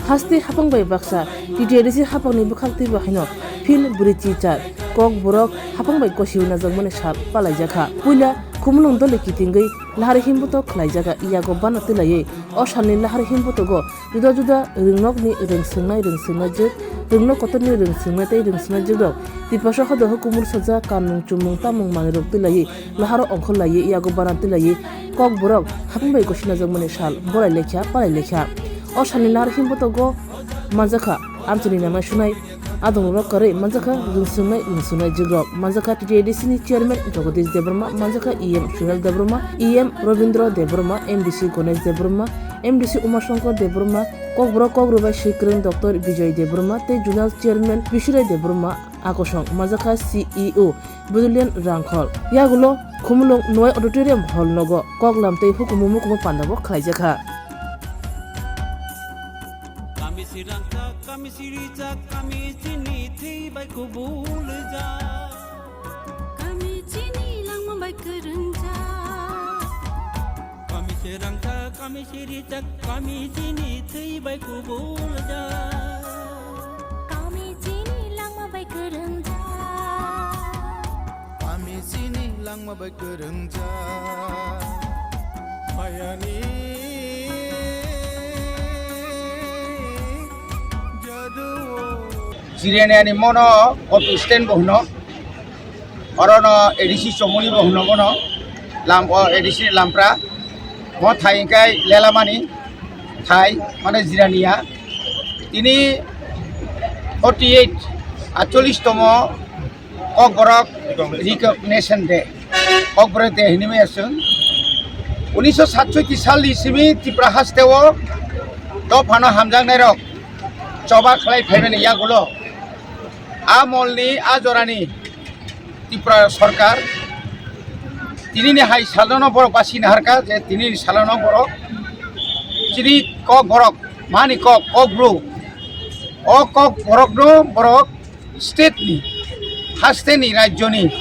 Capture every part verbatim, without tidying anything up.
Haste hapang bai baksa, T T A D C hapangni bwkhak twi bahaino phil bwrwi chichar, Kokborok hapang bai gosiwi najakmani sal palaijakha. Puila Khumulwng dole kitingwi lahar himbuto khlaijaga yago bana twilaiwi o salni lahar himbutogo juda juda rwngnokni rwngswngnai rwngswngnai jwk, rwngnok kotorni rwngswngnai tei rwngswngnai jwkrok Tiprasa hodo hukumul sajak kanmung chumung tamung manwirok twilaiwi laharo ongkhorlaiwi yago bana twilaiwi Kokborok hapang bai gosiwi najakmani sal bolai lekha palai lekha. O salni lahar himbutogo manjakha amchaini nangnai sunai adongrok kwrwi manjakha rwngswngnai rwngswngnai jwkrok manjakha T T A D C ni chairman Jagadish Debbarma, manjakha E M Suhel Debbarma, E M Robindra Debbarma, M D C Ganesh Debbarma, M D C Umashankar Debbarma, Kokborok kok rwbai swikwrwng Doctor Bijoy Debbarma tei zonal chairman Bishurai Debbarma, akosong manjakha C E O Budulian Rangkhol. Yagulo Khumulwng Noai Auditorium Hall nogo koklam tei hukumu mukumu pandabo khlaijakha. Kami sirangkha, kami sirijak, kami chini thwi bai kubul jak. Kami chini langma bai kwrwngjak. Kami sirangkha, kami sirijak, kami chini thwi bai kubul jak. Kami chini langma bai kwrwngjak. Kami chini langma bai kwrwngjak. Mayani jadu. Jiraniani mono auto stand bo hwno. Orono A D C chomoni bo hwno bono. Lam o A D C ni lampra. Mo thai hwnkhe lelamani thai mane jiraniya. Tini forty eight, atchollish tomo Kokborok Recognition Day. Kokborok Day hinwi maya chwng. Unisho satsotti salni simi Tripura hasteo dophano hamjaknairok choba khlai phaimani yagulo a molni a jorani Tripura Sarkar tinini hai salno borok basi naharkha je tinini salno borok chini Kokborok mani kok, Kokbru, o Kokborokno borok state ni, hasteni, rajyoni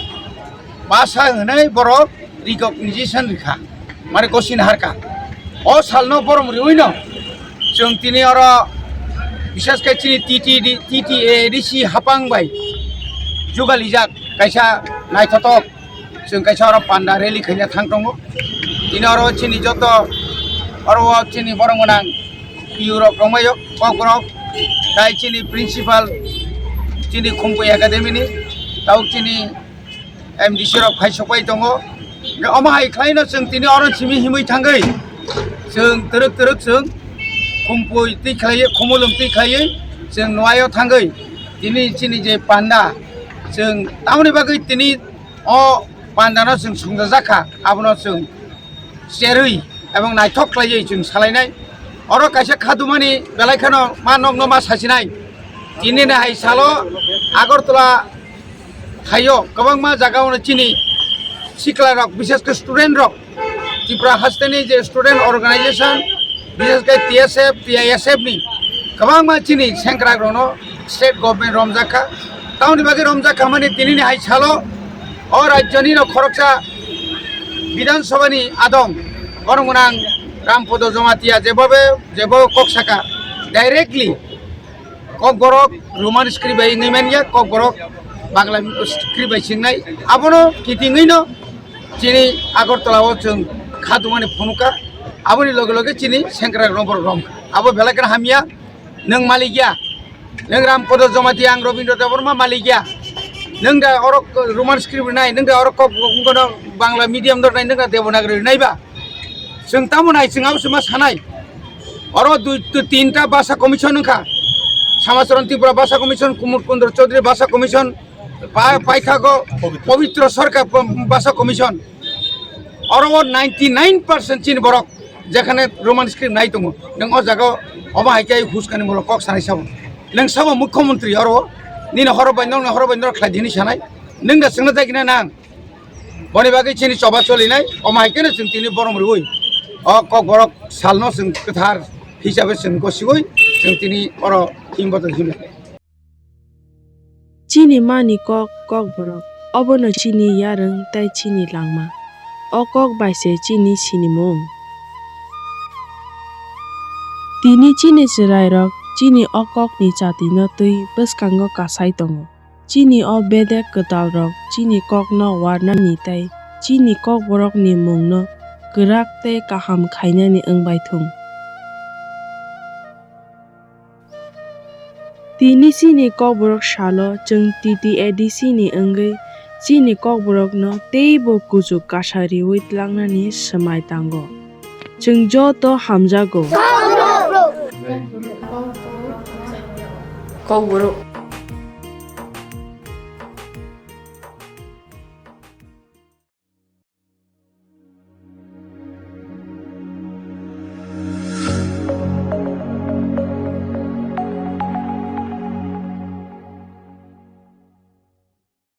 basa hwnwi borok recognition rikha, mane gosini harkha. O salno borom riwino chwng tini oro, bishesh khe chini T T D, T T A D C hapang bai jugalijak kaisa naithotok. Chwng kaisa oro panda rally khaina thang tongo. Tini oro chini joto oro o chini borok gwnang P U rok rwngmaiyo, kok rok, tai chini principal, chini Khumpui Academy ni, tabuk chini M D C rok phai sok pai tongo. Hwnkhe omo hai khlaino chwng tini oro simi himwi thangwi chwng twrwk twrwk chwng Khumpui twi khlaiwi, Khumulwng twi khlaiwi chwng Noaio thangwi tini chini je panda chwng tamoni bagwi tini o pandano chwng songchajakha, abono chwng cherwi ebong naithok khlaiwi chwng salainai. Oro kaisa khadumani belai kheno ma nokno ma sasinai. Tinini hai salo Agartala haio kwbangma jagao chini siklarok, bishesh khe student rok, Tripura hasteni je student organization, bishesh khe T S F, T I S F ni kwbangma chini sengkrak rokno state government romjak kha. Tamoni bagwi romjak kha mani tinini hai salo o rajyoni no khoroksa Bidhan Sabha ni adong borok gwnang Rampada Jamatia jebobe jebo kok saka directly Kokborok Roman script bai wngwi manya, Kokborok Bangla script bai swngnai. Abono kitingwino chini Agartala o chwng khadumani phunukha. Aboni loge loge chini sengkrak rok borok romkha. Abo belai kheno hamya. Nwng malik ya. Nwng Rampada Jamatia, ang Robindra Debbarma malik ya. Nwng da oro Roman script rinai, nwng da oro kok, Bangla medium da rinai, nwng da Devanagari rinai ba. Chwng tamo nai, chwng abo se ma sanai. Oro dui, tu, tinta basa commission wngkha. Samacharan Tripura basa commission, Kumar Kundra Chaudhary basa commission, pa-, paithago Pabitra Sarkar pa-, basa commission. Oro o ninety nine percent chini borok jekhane Roman script nai tongo. Nwng o jaga obo hai khe huskani molo kok sanai sabo. Nwng sabo mukhyamantri oro nini horo bai nokni horo bai norok khlai di hinwi sanai. Nwng da chwngno dagina nang. Boni bagwi chini choba cholinai, omo hai kheno chwng tini borom rwui, o Kokborok salno chwng kwthar hisabe chwng gosiui, chwng tini oro himboto himlai. Chini mani kok, Kokborok, obono chini yarwng tei chini langma. O kok bai se chini sinimung. Tini chini chwrairok chini o kokni chatino twi bwskango kasai tongo. Chini o bedek kwtalrok chini kokno warnani tei chini kokborokni mungno kwrak tei kaham khainani wng bai thung. Tini chini kokborok salo chwng T T A D C ni wngwi chini kokborokno teibo kuchuk kasa riwi tlangnani swmai tango. Chwng joto hamjago. Kokborok.